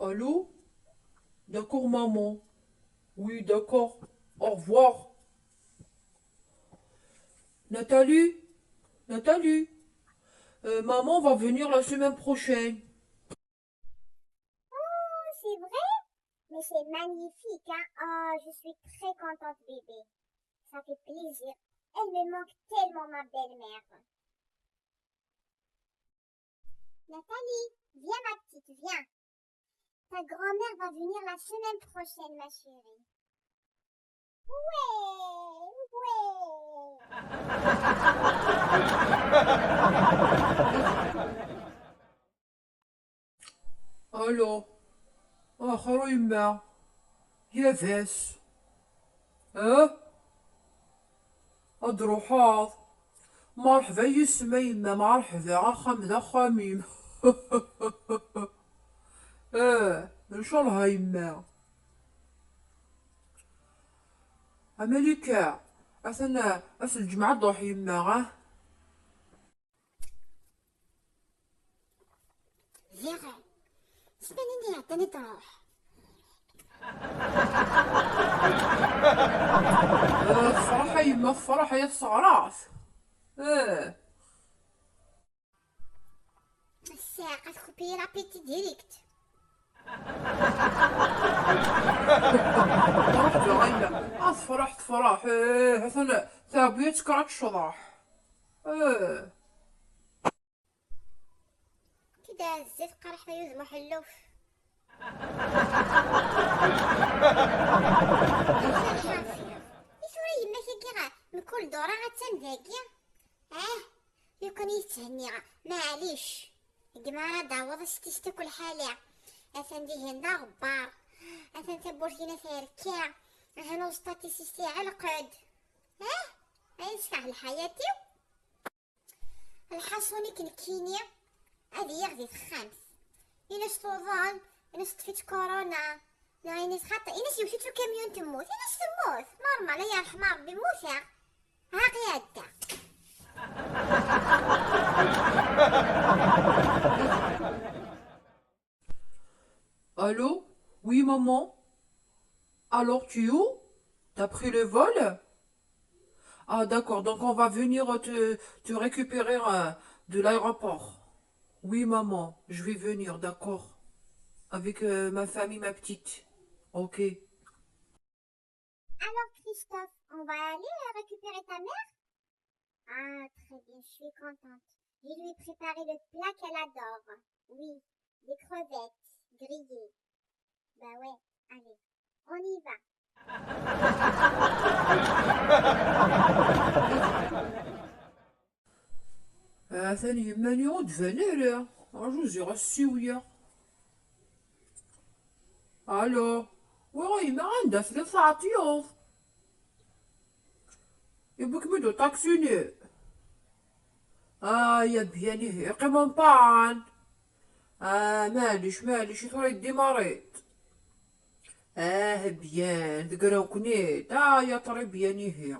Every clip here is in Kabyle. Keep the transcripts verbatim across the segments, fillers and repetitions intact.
Allô? D'accord, maman. Oui, d'accord. Au revoir. Nathalie, Nathalie, euh, maman va venir la semaine prochaine. Oh, c'est vrai? Mais c'est magnifique, hein? Oh, je suis très contente, bébé. Ça fait plaisir. Elle me manque tellement, ma belle-mère. Nathalie, viens, ma petite, viens. Ta grand-mère va venir la semaine prochaine, ma chérie. Ouais, ouais. Allô? Axir a yemma, yabas. Ah? Ad d-truḥeḍ? Merḥba yes-m a yemma, merḥba, axxam d axxam-im. Ah, ncallah a yemma. A Malika, atan ass n lǧemɛa ad d-truḥ yemma, ah? Ziɣ, ssmanin iɛeddan i d-truḥ. Eh, tefreḥ a yemma, tefreḥ, ay at teɣraft. Eh. Ass-a, ad tkupi l'appétit direct. Tefreḥ, tefreḥ, tefreḥ. Eh, atan tɛebbi-tt kra tecḍeḥ. Eh. Kida zdat qaraḥ tayu d Muḥelluf. I tura yemma-k-agi ɣer mkul dura attan dagi? Ah, lukan i yi-thenniɣ, maɛlic. Deg mi ara d-taweḍ, ad s-tistaki lḥala. Atan dihin d aɣebbar. Atan tawwurt-ina terka. Atan uẓeṭṭa-s iɛelleq-d. Ah, ay nesfeɛ lḥayat-iw. Lḥaṣun i k-nekkini ad iliɣ di texxamt. Ini-as tuḍen, ini-as ṭṭef-itt kuruna, neɣ ini-as xaṭi, ini-as yewwet-itt ukamyun temmut, ini-as temmut, normal, ay yerḥem Ṛebbi, mmuteɣ. Aql-i ɛeddaɣ. Allô? Oui, maman. Alors, tu es où? T'as pris le vol? Ah, d'accord. Donc, on va venir te, te récupérer, euh, de l'aéroport. Oui, maman, je vais venir, d'accord. Avec, euh, ma famille, ma petite. Ok. Alors, Christophe, on va aller, euh, récupérer ta mère? Ah, très bien, je suis contente. Je lui ai préparé le plat qu'elle adore. Oui, des crevettes grillées. Bah ouais, allez, on y va. Atan yemma-nni ur d-tban ara. Rju ziɣ ad ssiwleɣ. Allô? Wa a yemma, anda telliḍ tɛeṭṭleḍ? Yewwi-kem-id uṭaksi-nni? Ah, ya byan, ihi, yeqqim en panne. Ah, maɛlic, maɛlic, i tura yeddimaṛi-d. Ah, byan, deg rukni-d. Ah, ya très bien, ihi.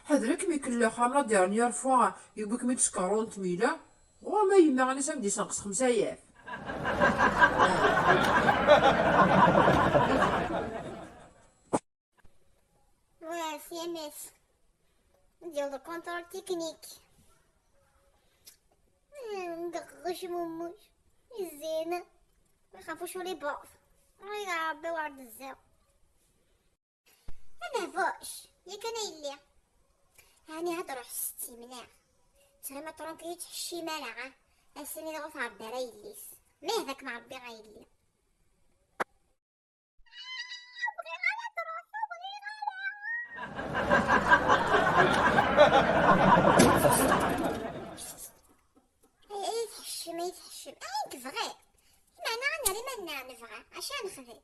Ḥader ad kem-ikellex, am la dernière fois, yewwi-kem-id s karun tmila. Ɣur-m a yemma, anis am d-isenqes xemsa yaf. Ouais, C M S. Deg le contrôle technique. Ngeɣ cmummuc. Zzin. Ixaf uculi buf. Ay Ṛebbi, wer d-zziɣ. Amehbuc, yakan a yelli. Ɛni ad ruḥ s ttimna? Ttɣima trunki yettḥeccim ara, a? Ass-nni dɣa ur tɛebbi ara yelli-s. Ma yehda-kem Ṛebbi a yelli. Ur bɣiɣ ara ad ruḥeɣ, ur bɣiɣ ara. Ay, ay tḥeccem, ay tḥeccem. Ayen tebɣiḍ. Meɛna ad nerr iman-nneɣ nebɣa. Acu ara nexdem?